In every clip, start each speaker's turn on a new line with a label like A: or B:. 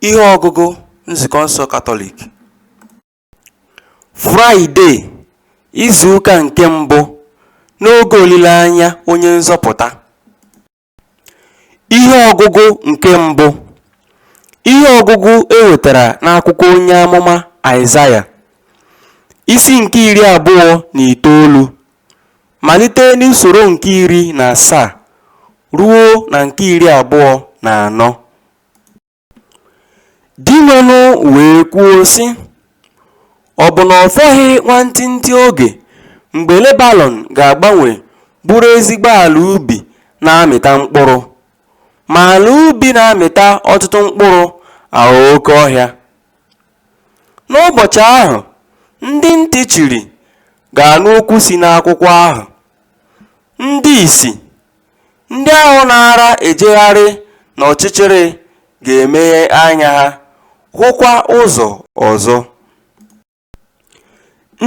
A: Ihe ọgụgụ Nzukọ nsọ Katọlik. Fraịde izu ụka nke mbụ n'oge olileanya onye nzọpụta. Ihe ọgụgụ nke mbụ. Ihe ọgụgụ e wetara n'akwụkwọ onye amụma Aịzaya, isi nke 29, malite n'usoro nke 17 ruo na nke 24. Dinwenụ wee kwuo sị, Ọ bụ na ọ fọghị nwantịntị oge mgbe Lebanọn ga-agbanwe bụrụ ezigbo ala ubi na-amịta mkpụrụ, ma ala ubi na-amịta ọtụtụ mkpụrụ aghọọ oke ọhịa? N'ụbọchị ahụ, ndị ntị chiri ga-anụ okwu si n'akwụkwọ ahụ, ndị ìsì, ndị ahụ naara ejegharị n'ọchịchịrị ga-emeghe anya ha, hụkwa ụzọ ọzọ.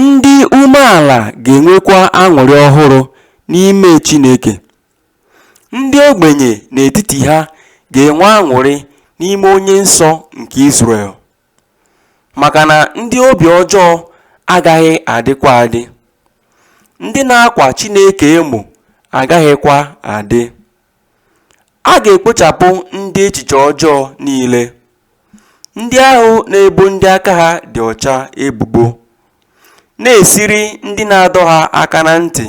A: Ndị umeala ga-enwekwa añụrị ọhụrụ n'ime Chineke, ndị ogbenye n'etiti ha ga-enwe añụrị n'ime Onye Nsọ nke Izrel. Maka na ndị obi ọjọọ agaghị adịkwa adị, ndị na-akwa Chineke emo agaghịkwa adị. A ga-ekpochapụ ndị echiche ọjọọ niile, ndị ahụ na-ebo ndị aka ha dị ọcha ebubo, na-esiri ndị na-adọ ha aka na ntị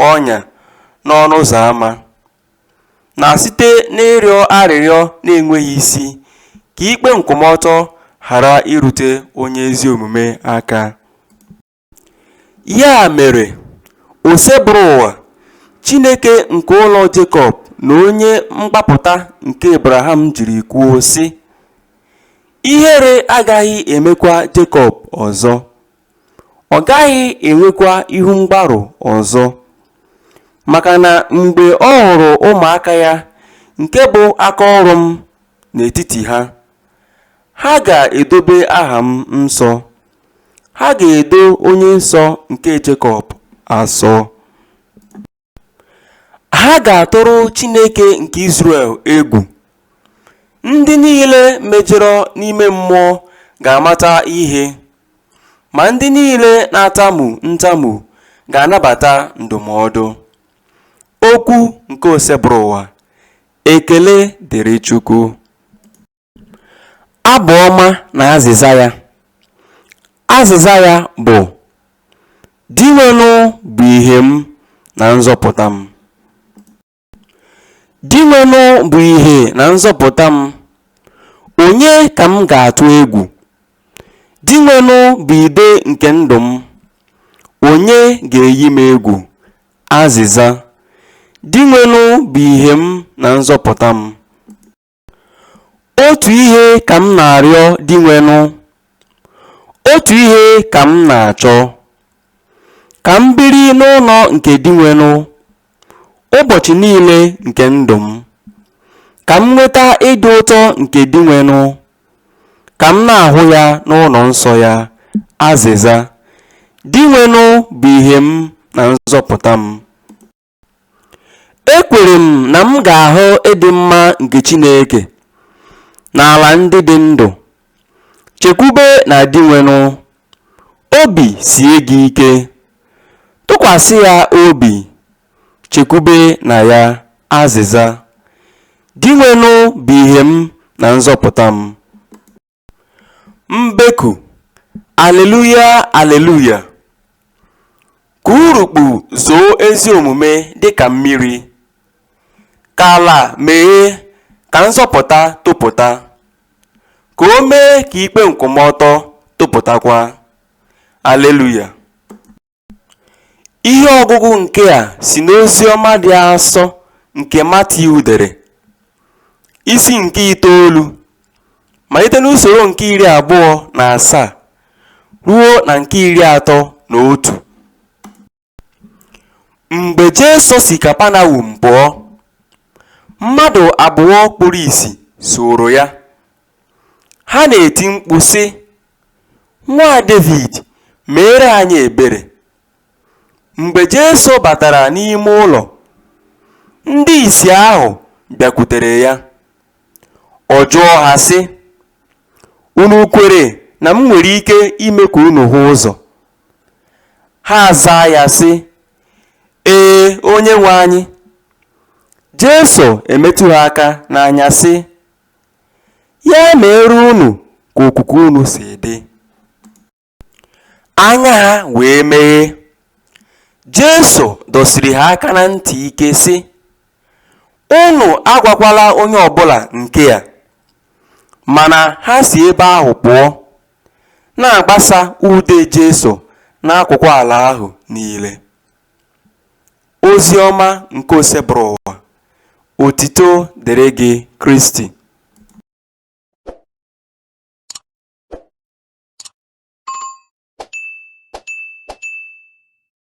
A: ọnya n'ọnụ ụzọ ama, na site n'ịrịọ arịrịọ na-enweghị isi ka ikpe nkwụmọtọ ghara irute onye ezi omume aka. Ya mere, Osebụrụwa, Chineke nke ụlọ Jekọb na onye mgbapụta nke Abraham jiri kwuo sị, Ihere agaghị emekwa Jekọb ọzọ, ọ gaghị enwekwa ihu mgbarụ ọzọ, maka na mgbe ọ hụrụ ụmụaka ya nke bụ akaọrụ m n'etiti ha, ha ga-edobe aha m nsọ, ha ga-edo Onye Nsọ nke Jekọb asọ. Ha ga-atụrụ Chineke nke Izrel egwu. Ndị niile mejọrọ n'ime mmụọ ga-amata ihe, ma ndị niile na-atamu ntamu ga-anabata ndụmọdụ. Okwu nke Osebụrụwa. Ekele dịrị Chukwu. Abụ ọma na azịza ya. Azịza ya bụ, Dinwenụ bụ ìhè m na nzọpụta m. Dinwenụ bụ ìhè na nzọpụta m, onye ka m ga-atụ egwu? Dinwenụ bụ ide nke ndụ m, onye ga-eyi m egwu? Azịza. Dinwenụ bụ ìhè m na nzọpụta m. Otu ihe ka m na-arịọ Dinwenụ, otu ihe ka m na-achọ, ka m biri n'ụlọ nke Dinwenụ ụbọchị niile nke ndụ m, ka m nweta ịdị ụtọ nke Dinwenụ, ka m na-ahụ ya n'ụlọ nsọ ya. Azịza. Dinwenụ bụ ìhè m na nzọpụta m. Ekwere m na m ga-ahụ ịdị mma nke Chineke n'ala ndị dị ndụ. Chekwube na Dinwenụ, obi sie gị ike, tụkwasị ya obi, chekwube na ya. Azịza. Dinwenụ bụ ìhè m na nzọpụta m. Mbeku, Alleluia, Alleluia. Ka urukpu zoo ezi omume dịka mmiri, ka ala meghee ka nzọpụta topụta, ka o mee ka ikpe nkwụmọtọ topụtakwa. Alleluia. Ihe ọgụgụ nke a si n'oziọma dị asọ nke Matiu dere, isi nke itoolu, malite n'usoro nke 27 ruo na nke 31. Mgbe Jesu si Kapanawum pụọ, mmadụ abụọ kpuru ìsì sooro ya. Ha na-eti mkpu sị, Nwa Devid, meere anyị ebere. Mgbe Jesu batara n'ime ụlọ, ndị ìsì ahụ bịakwutere ya. Ọ jụọ ha sị, Unu kwere na m nwere ike ime ka unu hụ ụzọ? Ha azaa ya sị, Ee, Onyenwe anyị. Jesu emetụ ha aka n'anya sị, Ya meere unu ka okwukwe unu si dị. Anya ha wee meghee. Jesu dọsiri ha aka na ntị ike sị, Unu agwakwala onye ọbụla nke a. Mana ha si ebe ahụ pụọ, na-agbasa ude Jesu n'akụkụ ala ahụ niile. Oziọma nke Osebụrụwa. Otito dịrị gị Kristi.